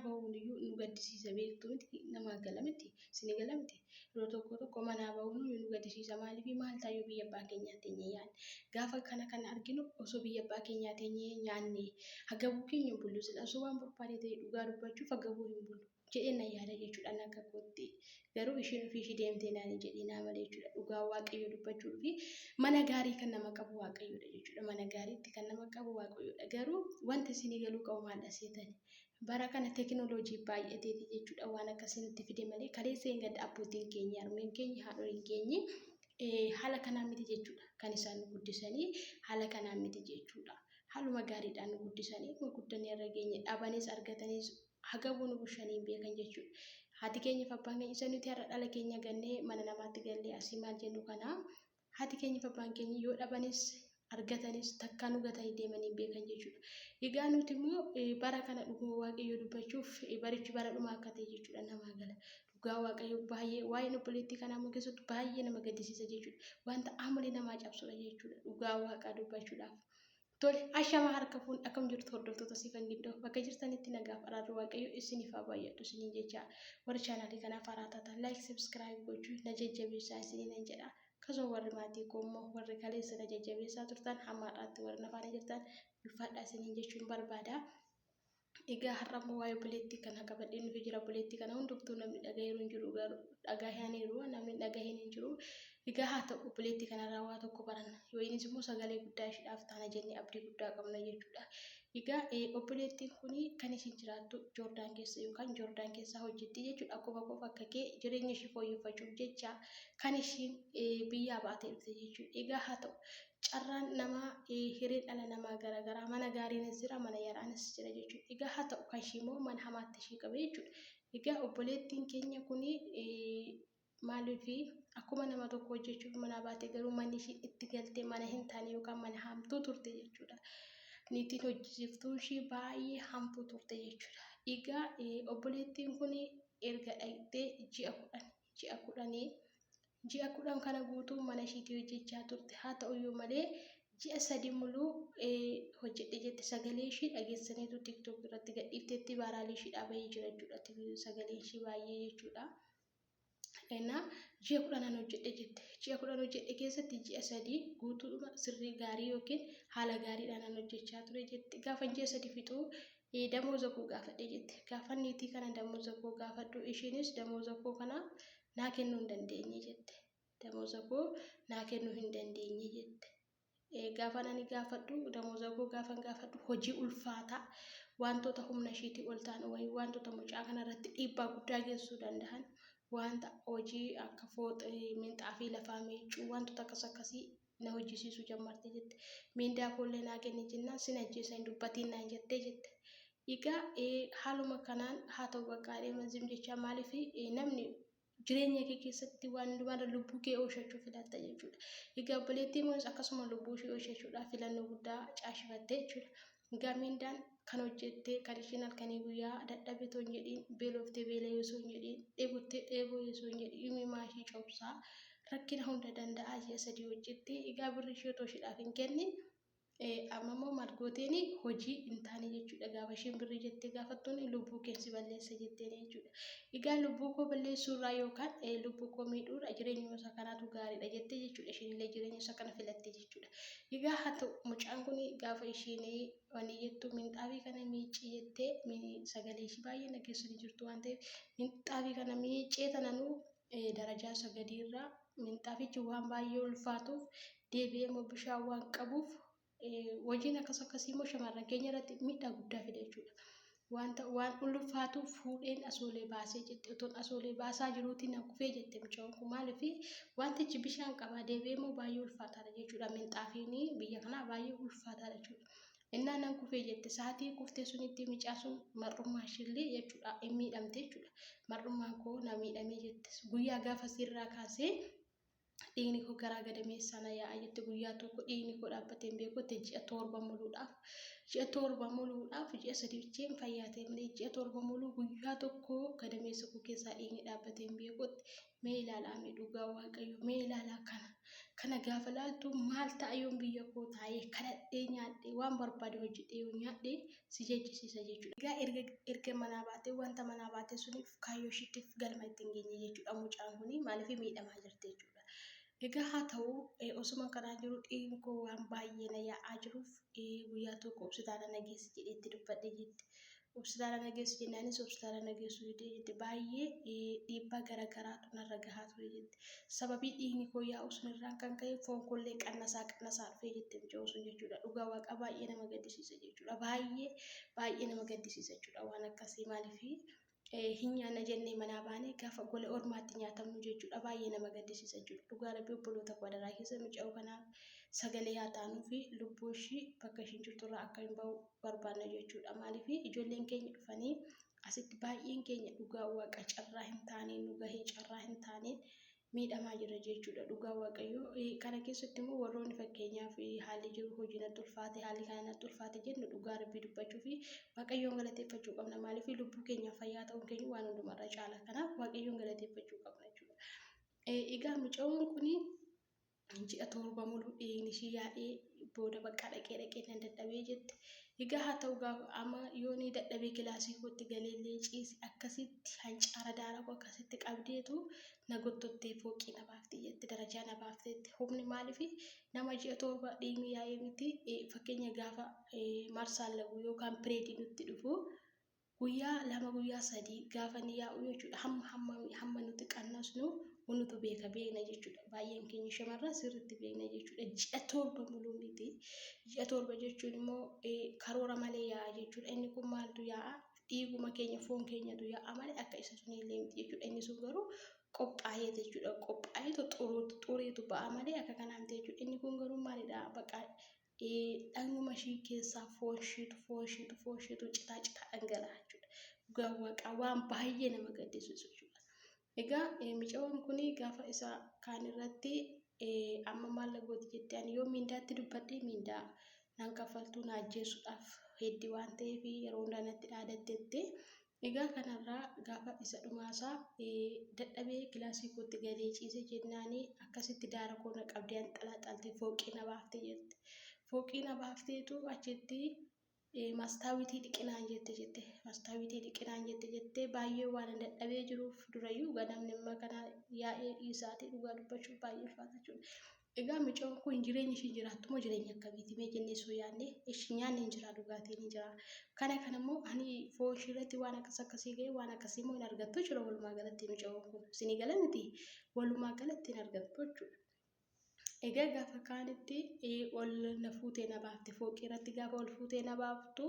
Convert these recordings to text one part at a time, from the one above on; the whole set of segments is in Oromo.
bahuun iyyuu nu gaddisiisa beektu miti namaa gala miti isin gala miti yeroo tokko tokko manaa bahuun nu gaddisiisa maaliif maal taayoo biyya abbaa keenyaa teenyee yaadne gaafa kana kana arginu osoo biyya abbaa keenyaa teenyee nyaanne hagabuu keenya hin bullu sila osoo waan barbaade ta'e dhugaa dubbachuuf hagabuu hin bullu jedhee na yaada jechuudha akka kootti garuu ishiin ofii ishii deemtee naan hin jedhinaa malee jechuudha dhugaa waaqayyo dubbachuu fi mana gaarii kan nama qabu waaqayyoodha jechuudha mana gaariitti kan nama qabu waaqayyoodha garuu wanti isinii galuu qabu maal seetani bara kana teekinooloojii baay'ateeti jechuudha waan akkasii nutti fide malee kaleessa hin gadda abbootiin keenya harmeen keenya haadholiin keenya haala kanaan miti jechuudha kan isaan nu guddisanii haala kanaan miti jechuudha haaluma gaariidhaan nu guddisanii nu guddanii irra geenye dhabanis argatanis hagabuu nu bushanii hin beekan jechuudha. Haati keenya fi abbaan keenya isa nuti har'a dhala keenya gannee mana namaatti gallee asii maal jennu kana haati keenya fi abbaan keenya yoo dhabanis argatanis takkaa nu gatanii deemanii hin beekan jechuudha. Egaa nuti immoo bara kana dhuguma waaqayyoo dubbachuuf barichi bara dhumaa akka ta'e jechuudha namaa gala. Dhugaa waaqayyoo baay'ee waa'een obboleettii kanaa immoo keessattuu baay'ee nama gaddisiisa jechuudha. Wanta aamalee namaa cabsudha jechuudha dhugaa waaqaa dubbachuudhaaf. Tole, ashama harka fuun akkam jirtu hordoftoota Siifan Gindoo bakka jirtanitti nagaaf araarri waaqayyo isiniif haa baay'atu isiniin jecha warri chaanaalii kanaaf haaraa taatan like subscribe gochuun na jajjabeessaa isiniin jedha. Akkasuma warri maatii koo immoo warri kaleessa na jajjabeessaa turtan hamma har'aatti warri na faana jirtan ulfaadhaa isiniin jechuun barbaada. Egaa har'a immoo waa'ee obboleettii kana qabadheen dhufee jira. Obboleettii kana hundumtuu namni dhagaheeru hin jiru garuu dhagahaniiru namni hin dhagahin hin jiru. Egaa haa ta'u obboleettii kanarraa waa tokko baranna. Yookiinis immoo sagalee guddaa isheedhaaf taana jennee abdii guddaa qabna jechuudha. Egaa obboleettiin kun kan ishiin jiraattu Joordaan keessa yookaan Joordaan keessaa hojjetti jechuudha. Akkuma koof akka kee jireenya ishii fooyyeffachuuf jecha kan ishiin biyyaa baatee dhufte jechuudha. Egaa haa ta'u carraan namaa hireen dhala namaa garaagaraa mana gaariinis jira mana yaraanis jira jechuudha. Egaa haa ta'u kan ishii immoo mana hamaatti ishii qabe jechuudha. Egaa obboleettiin keenya kun maaliif akkuma nama tokko hojjechuuf manaa baate garuu manni ishii itti galtee mana hin taane yookaan mana hamtuu turte jechuudha. Niitiin hojjisiiftuu ishii baay'ee hamtuu turte jechuudha. Egaa obboleettiin kun erga dhaqxee ji'a 10 ji'a kudhanii ji'a 10 kana guutuu mana ishiitii hojjechaa turte. Haa ta'uyyuu malee ji'a 3 muluu hojjedhe jette sagalee ishii dhageessaniitu TikTok irratti gadhiifteetti baaraalii ishiidhaa bahee jira jechuudha. Sagalee ishii baay'ee jechuudha. Ennaa ji'a kudhanan hojjedhe jette. Ji'a 10 hojjedhe keessatti ji'a 3 guutuudhuma sirrii gaarii yookiin haala gaariidhaan hojjechaa ture jette. Gaafa ji'a 3 fixuu damooza koo gaafadhe jette. Gaafa niitii kana damooza koo gaafadhu ishiinis damooza koo kana naa kennuu hin dandeenye jette. Damooza koo naa kennuu hin dandeenye jette. Gaafan ani gaafadhu damooza koo gaafan gaafadhu hojii ulfaataa wantoota humna ishiitii ol ta'an wayii wantoota mucaa kanarratti dhiibbaa guddaa geessisuu danda'an wanta hojii akka fooxii minxaafii lafaa miiccuu wantoota akkas akkasii na hojjisiisuu jammarte jette. Miindaa koollee naa kenni jennaan sin ajjeesa hin dubbatiin naan jettee jette. Egaa haaluma kanaan haa ta'u bakka adeeman zim jechaa maaliif namni jireenya kee keessatti waan hundumaarra lubbuu kee oolchachuu filatta jechuudha. Egaa obboleettiin kunis akkasuma lubbuu ishee oolchachuudhaaf filannoo guddaa caashifatte jechuudha. Egaa miindaan kan hojjette kan ishiin halkanii guyyaa dadhabe otoo hin jedhiin beeloftee beela'ee osoo hin jedhiin dheebottee dheeboo osoo hin jedhiin imimaa ishii cobsaa rakkina hunda danda'aa ji'a 3 hojjette. Egaa birri ishee otoo isheedhaaf hin kennin amma immoo maal gooteeni hojii hin taane jechuudha. Gaafa isheen birrii jettee gaafattuun lubbuu kee si balleessa jetteen jechuudha. Egaa lubbuu koo balleessuurraa yookaan lubbuu koo miidhuurra jireenyuma isa kanaatu gaariidha jettee jechuudha. Isheen illee jireenya isa kana filatte jechuudha. Egaa haa ta'u mucaan kun gaafa isheen wanni jettu minxaafii kana miiccii jettee sagalee ishii baay'ee dhageessanii jirtu waan ta'eef minxaafii kana miiccee tananuu darajaa isa gadiirraa minxaafichi waan baay'ee ulfaatuuf deebi'ee immoo bishaan waan qabuuf hojiin akkas akkasii immoo shamarran keenya irratti miidhaa guddaa fida jechuudha. Wanta waan ulfaatu fuudheen asoolee baasee jette otoon asoolee baasaa jiruutiin na kufee jette mucaan kun maaliif wantichi bishaan qabaa deebi'ee immoo baay'ee ulfaataadha jechuudha. Minxaafiin biyya kanaa baay'ee ulfaataadha jechuudha. Innaa nan kufee jette sa'aatii kuftee sunitti micaa sun mar'ummaa ishiillee jechuudha hin miidhamte jechuudha. Mar'ummaan koo na miidhamee jette guyyaa gaafa sirraa kaasee Dhiigni koo garaa gadameessaa na yaa'a jette. Guyyaa tokko dhiigni koo dhaabbatee hin beeku jette. Ji'a 7 muluudhaaf, ji'a 3 bicheen fayyaa ta'e malee ji'a 7 muluu guyyaa tokko gadameessa koo keessaa dhiigni dhaabbatee hin beeku jette. Mee ilaalaa, mee dhugaa Waaqayyo, mee ilaalaa. Kana gaafa laaltu maal ta'a yoon biyya koo taa'ee kadhadhee nyaadhee, waan barbaade hojjedhee yoo nyaadhee si jechisiisa jechuudha. Egaa erga manaa baatee, wanta manaa baatee suniif kaayyoo ishiitiif galma ittiin geenye jechuudha mucaan kuni. Maaliif miidhamaa jirti jechuudha. Egaa haa ta'u, osuma kanaa jiru dhiigni koo waan baay'ee na yaa'aa jiruuf guyyaa tokko hospitaala na geessi jedhee itti dubbadhe jetti. Hospitaala na geessi jennaanis hospitaala na geessuu didee jette. Baay'ee dhiibbaa garaagaraatu narra gahaa ture jette. Sababii dhiigni koo yaa'u sunirraan kan ka'e foon koollee qannasaa qannasaa dhufee jette mucaan sun jechuudha. Dhugaa Waaqa, baay'ee nama gaddisiisa jechuudha. Baay'ee baay'ee nama gaddisiisa jechuudha waan akkasii. Maaliif hin nyaanna jennee manaa baanee gaafa gola ormaatti nyaatamnu jechuudha, baay'ee nama gaddisiisa jechuudha. Dhugaa Rabbii, obboloota koo, adaraa keessa mucaa kanaaf sagalee haa taanuu fi lubbuu ishii bakka ishiin jirturraa akka hin bahu barbaanna jechuudha. Maaliif ijoolleen keenya dhufanii asitti baay'een keenya, dhugaa Waaqa, carraa hin taane nu gahee, carraa hin taane miidhamaa jira jechuudha. Dhugaa Waaqayyoo, kana keessatti immoo warroonni fakkeenyaaf haalli jiru hojii natti ulfaate, haalli kana natti ulfaate jennu, dhugaa Rabbii dubbachuu fi Waaqayyoon galateeffachuu qabna. Maaliif lubbuu keenyaaf fayyaa ta'uun keenya waan hundumarra caala. Kanaaf Waaqayyoon galateeffachuu qabna jechuudha. Egaa mucaan kuni ji'a 7 muluu dhiigni ishii yaa'ee booda bakka dhaqee dhaqee nan dadhabee jette. Egaa haa ta'u, gaafa amma yoo ni dadhabee kilaasii kootti galeellee ciisi akkasitti hancaara daara koo akkasitti qabdeetu na gottottee fooqii na baafti jette, darajaa na baafteetti. Humni maaliif nama ji'a 7 dhiigni yaa'ee miti, fakkeenya gaafa marsaan lagu yookaan period nutti dhufu guyyaa 2, guyyaa 3 gaafa ni yaa'u jechuudha. Hamma hamma hamma nuti qannasnu nutu beeka, beekna jechuudha. Baay'een keenya shamarran sirriitti beekna jechuudha. Ji'a 7 muluu miti. Ji'a 7 jechuun immoo karoora malee yaa'a jechuudha. Inni kun maaltu yaa'a? Dhiiguma keenya, foon keenyatu yaa'a malee akka isa sunillee miti jechuudha. Inni sun garuu qophaa'ee jechuudha. Qophaa'eetu xuriitu ba'a malee akka kanaa miti jechuudha. Inni kun garuu maalidha? Bakka dhaguma ishii keessaa foon ishiitu foon ishiitu foon ishiitu citaa citaa dhangala'a jechuudha. Dhugaa Waaqaa, waan baay'ee nama gaddisiisu jechuudha. Egaa mucaan kun gaafa isa kaan irratti amma maal gooti jettee, ani yoo miindaatti dubbadhee miindaa naan kaffaltuu, na ajjeesuudhaaf heddii waan ta'eef yeroo hundaa natti dhaadatteette. Egaa kanarraa gaafa isa dhumaasaa dadhabee kilaasii kootti galee ciise jennaanii akkasitti daara koo na qabdee anxalaaxaltee fooqii na baaftee jette. Fooqii na baafteetu achitti mastaawitii dhiqinaan jette. Mastaawitii dhiqinaan jette. Baay'ee waan dadhabee jiruuf, durayyuu ganamni amma kana yaa'ee dhiisaatii dhugaa dubbachuuf baay'ee ulfaata jechuudha. Egaa mucaan kun jireenya ishee jiraattu moo jireenya akkamiiti mee jennee soo yaadne, ishii nyaanni hin jira, dhugaatiin hin jira. Kana kana immoo ani foon ishii irratti waan akkas akkasii ga'e, waan akkasii immoo hin argattu jechuudha. Walumaa galatti mucaan kun isinii gala miti, walumaa galatti hin argattu jechuudha. Egaa gaafa kaanitti ol na fuutee na baafte. Fooqii irratti gaafa ol fuutee na baaftu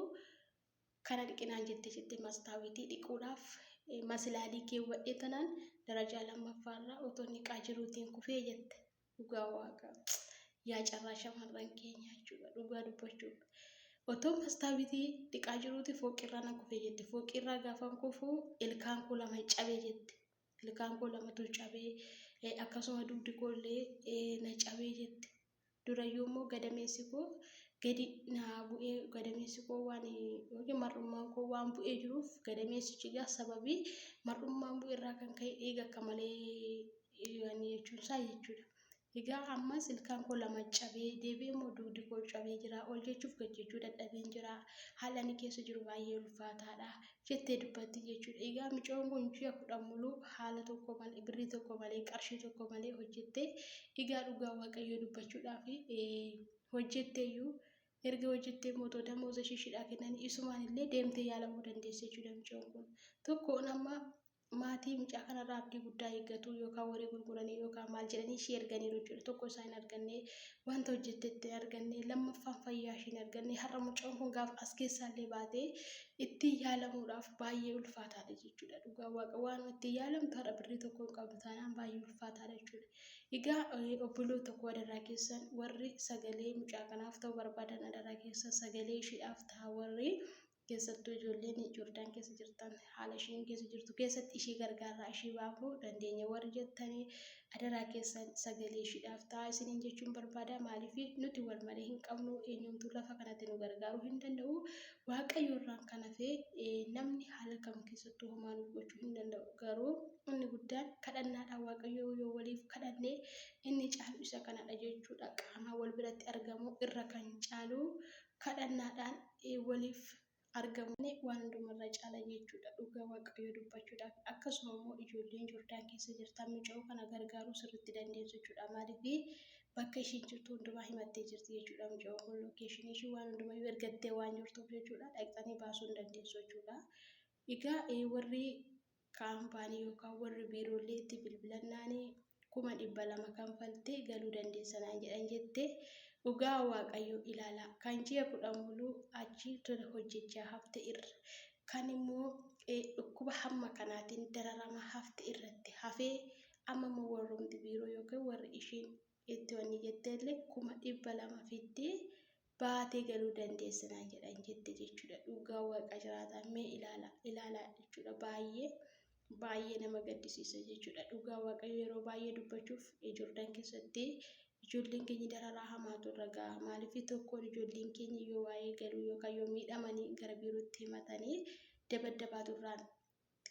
kana dhiqinaan jette. Mastaawitii dhiquudhaaf masilaalii keewwadhee tanaan darajaa lammaffaarraa otoo niqaa jiruutiin kufee jette. Dhugaa Waaqa, yaa carraa shamarran keenya jechuudha, dhugaa dubbachuuf. Otoo mastaawitii dhiqaa jiruuti fooqirraa na kufee jette. Fooqirraa gaafa kufu ilkaan koo lama cabee jette. Ilkaan koo lamatu cabee, akkasuma dugdi koo illee na cabee jette. Durayyuu immoo gadameessi koo gadi naa bu'ee, gadameessi koo waan yookiin mar'ummaan koo waan bu'ee jiruuf, gadameessichi egaa sababii mar'ummaan bu'e irraa kan ka'e dhiiga akka malee jechuun isaa jechuudha. Egaa ammas ilkaan koo lama cabee, deebi'ee immoo dugdi koo cabee jira. Ol jechuuf gad jechuu dadhabeen jira. Haalli ani keessa jiru baay'ee ulfaataadha jettee dubbatti jechuudha. Egaa mucaan kun ji'a 10 muluu haala tokko malee, birrii tokko malee, qarshii tokko malee hojjettee, egaa dhugaa Waaqayyoo dubbachuudhaaf hojjetteeyyuu, erga hojjettee immoo damooza ishiidhaa kennanii isumaan illee deemtee yaalamuu dandeesse jechuudha mucaan kun. Tokkoon amma maatii mucaa kanarraa abdii guddaa eeggatu, yookaan horii gurguranii yookaan maal jedhanii ishee erganiiru jechuudha. Tokko isaa hin arganne, wanta hojjettetti hin arganne, lammaffaan fayyaa ishee hin arganne. Har'a mucaan kun gaafa as keessaallee baatee ittiin yaalamuudhaaf baay'ee ulfaataadha jechuudha. Dhugaa Waaqa, waan ittiin yaalamtu har'a birrii tokko hin qabdu taanaan baay'ee ulfaataadha jechuudha. Egaa obboloota koo, adaraa keessan, warri sagalee mucaa kanaaf ta'uu barbaadan, adaraa keessan sagalee isheedhaaf ta'a warri Keessattuu ijoolleen Joordaan keessa jirtan haala isheen keessa jirtu keessatti ishii gargaarraa ishii baafuu dandeenya warri jettanii adaraa keessan sagalee ishiidhaaf ta'a isiniin jechuun barbaada. Maaliif nuti wal malee hin qabnu, eenyumtuu lafa kanatti nu gargaaruu hin danda'u. Waaqayyo irraan kan hafe namni haala kam keessattuu homaa nuuf gochuu hin danda'u. Garuu inni guddaan kadhannaadhaan Waaqayyo yoo waliif kadhanne inni caalu isa kanadha jechuudha. Qaamaan wal biratti argamu irra kan caalu kadhannaadhaan waliif argamu waan hundumarra caala jechuudha. Dhugaa Waaqayyoo dubbachuudhaaf akkasuma immoo ijoolleen Jordaan keessa jirtan mucayoo kana gargaaruu sirriitti dandeessu jechuudha. Maaliif bakka ishiin jirtu hundumaa himattee jirti jechuudha. Mucayoon kun lookeeshinii ishii waan hundumayyuu ergattee waan jirtuuf jechuudha. Dhaqxanii baasuu hin dandeessu jechuudha. Egaa warri kaampaanii yookaan warri biiroolee itti bilbilannaanii 200,000 kanfaltee galuu dandeessa naan jedhan jette. Dhugaa Waaqayyoo ilaalaa kan ji'a 10 muluu achi tola hojjechaa hafte irra kan immoo dhukkuba hamma kanaatiin dararamaa hafte irratti hafee amma immoo warrumti biiroo yookiin warri ishiin itti wanni jetteellee 200,000 fiddee baatee galuu dandeessa naan jedhan jette jechuudha. Dhugaa Waaqa jiraataa mee ilaala ilaalaa jechuudha. Baay'ee baay'ee nama gaddisiisa jechuudha. Dhugaa Waaqayyo yeroo baay'ee dubbachuuf Joordaan keessatti ijoolleen keenya dararaa hamaatu irra ga'a. Maaliif tokkoon ijoolleen keenya yoo waa'ee galuu yookaan yoo miidhamanii gara biirootti himatanii dabaddabaatu irraan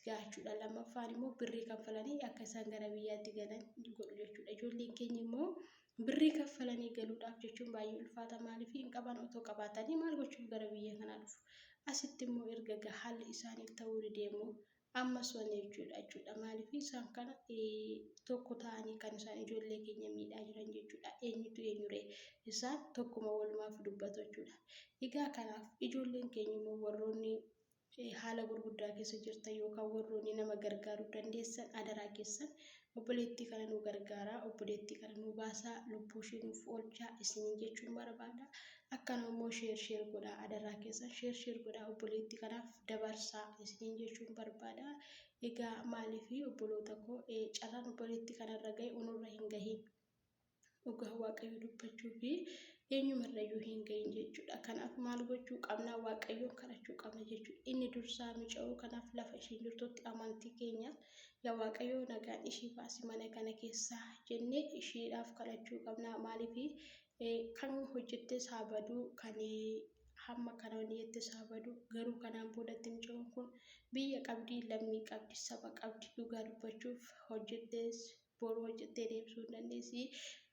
ga'a jechuudha. Lammaffaan immoo birrii kaffalanii akka isaan gara biyyaatti galan godhu jechuudha. Ijoolleen keenya immoo birrii kaffalanii galuudhaaf jechuun baay'ee ulfaata. Maaliif hin qaban, otoo qabaatanii maal gochuuf gara biyya kanaa dhufu? Asitti immoo erga haalli isaaniif ta'uu didee immoo ammas wanni jechuudha. Maaliif isaan kana tokko ta'anii kan isaan ijoollee keenya miidhaa jiran jechuudha. Eenyutu eenyuree? Isaan tokkuma walumaaf dubbatu jechuudha. Egaa kanaaf ijoolleen keenya immoo warroonni haala gurguddaa keessa jirtan yookaan warroonni nama gargaaruu dandeessan adaraa keessan obboleettii kana nu gargaaraa, obboleettii kana nu baasaa, lubbuu ishee nuuf oolchaa isiniin jechuun barbaada. Akkana immoo sheer sheer godhaa, adaraa keessan sheer sheer godhaa, obboleettii kanaaf dabarsaa isiniin jechuun barbaada. Egaa maaliif obboloota koo carraan obboleettii kanarra gahe unurra hin gahin? Dhugaa Waaqayyo dubbachuu fi eenyumarrayyuu hin gahin jechuudha. Kanaaf maal gochuu qabna? Waaqayyoon kadhachuu qabna jechuudha. Inni dursaa mica'uu kanaaf lafa ishiin jirtutti amantii keenya yaa Waaqayyoo nagaan ishii baasi mana kana keessaa jennee ishiidhaaf kadhachuu qabna. Maaliif kan hojjettes haa baduu, kan hamma kana wanni jettes haa baduu, garuu kanaan boodatti muca'uun kun biyya qabdi, lammii qabdi, saba qabdi. Dhugaa dubbachuuf hojjettes boru hojjettee deebisuu hin dandeessi.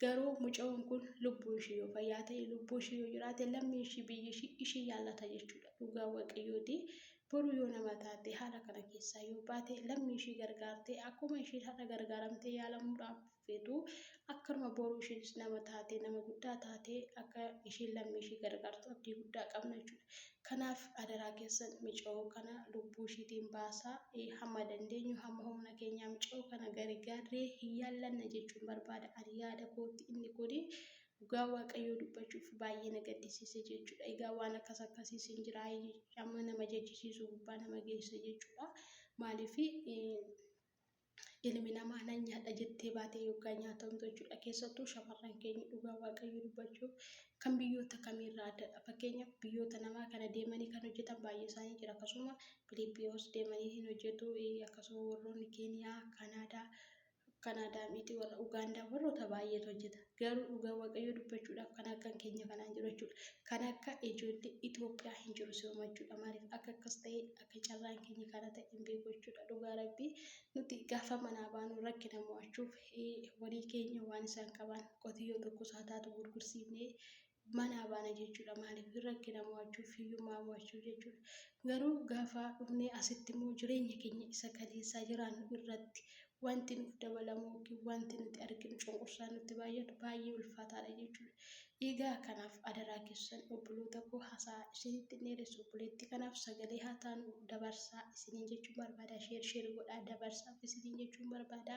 Garuu mucayoon kun lubbuun ishii yoo fayyaa ta'e, lubbuu ishii yoo jiraate, lammii ishii, biyyi ishii ishii jaallata jechuudha. Dhugaa Waaqayyooti. Boru yoo nama taate, haala kana keessaa yoo baate, lammii ishii gargaartee akkuma ishiin har'a gargaaramtee yaalamuudhaaf feetu, akkanuma boru ishiinis nama taate, nama guddaa taate, akka ishiin lammii ishii gargaartu abdii guddaa qabna jechuudha. Kanaaf adaraa keessan micayoo kana lubbuu ishiitiin baasaa, hamma dandeenyu hamma humna keenyaa micayoo kana gargaarree hin yaallanna jechuun barbaada. Ani yaada kootti inni kuni dhugaa Waaqayyoo dubbachuuf baay'ee na gaddisiise jechuudha. Egaa waan akkas akkasiis hin jira amma nama jechisiisu gubbaa nama geessa jechuudha. Maaliif ilmi namaa nan nyaadha jettee baatee yoggaa nyaatamtu jechuudha. Keessattuu shamarran keenya dhugaa Waaqayyoo dubbachuuf kan biyyoota kamiirraa addadha. Fakkeenyaaf biyyoota namaa kana deemanii kan hojjetan baay'ee isaanii jira. Akkasuma Filiippiyoos deemanii hin hojjetu. Akkasuma warroonni Keeniyaa, Kanaadaa, Kanaadaa miti, warra Ugaandaa, warroota baay'eetu hojjeta. Garuu dhugaa Waaqayyoo dubbachuudhaaf kan akka keenya kanaan jiru jechuudha. Kan akka ijoollee Itoophiyaa hin jiru siruma jechuudha. Maaliif akka akkas ta'e, akka carraan keenya kana ta'e hin beeku jechuudha. Dhugaa Rabbii nuti gaafa manaa baanu rakkina mo'achuuf horii keenya waan isaan qaban qotiyyoo tokkos haa taatu gurgursiifnee manaa baana jechuudha. Maaliif rakkina mo'achuuf, hiyyummaa mo'achuuf jechuudha. Garuu gaafa dhufnee asitti immoo jireenya keenya isa kaleessaa jiraannu irratti wanti nuuf dabalamu yookiin wanti nuti arginu cunqursaan nutti baay'atu baay'ee ulfaataadha jechuudha. Egaa kanaaf adaraa keessan obboloota koo hasaa isinitti hin dheeressu, obboleettii kanaaf sagalee haa taanu, dabarsaa isiniin jechuun barbaada. Sheer sheer godhaa dabarsaaf isiniin jechuun barbaada.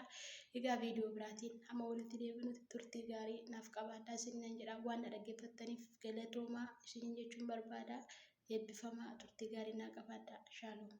Egaa viidiyoo biraatiin hamma walitti deebinutti turtii gaarii naaf qabaadhaa isiniin jedha. Waan na dhaggeeffattaniif galatoomaa isiniin jechuun barbaada. Eebbifamaa, turtii gaarii naa qabaadhaa. Shaaloom.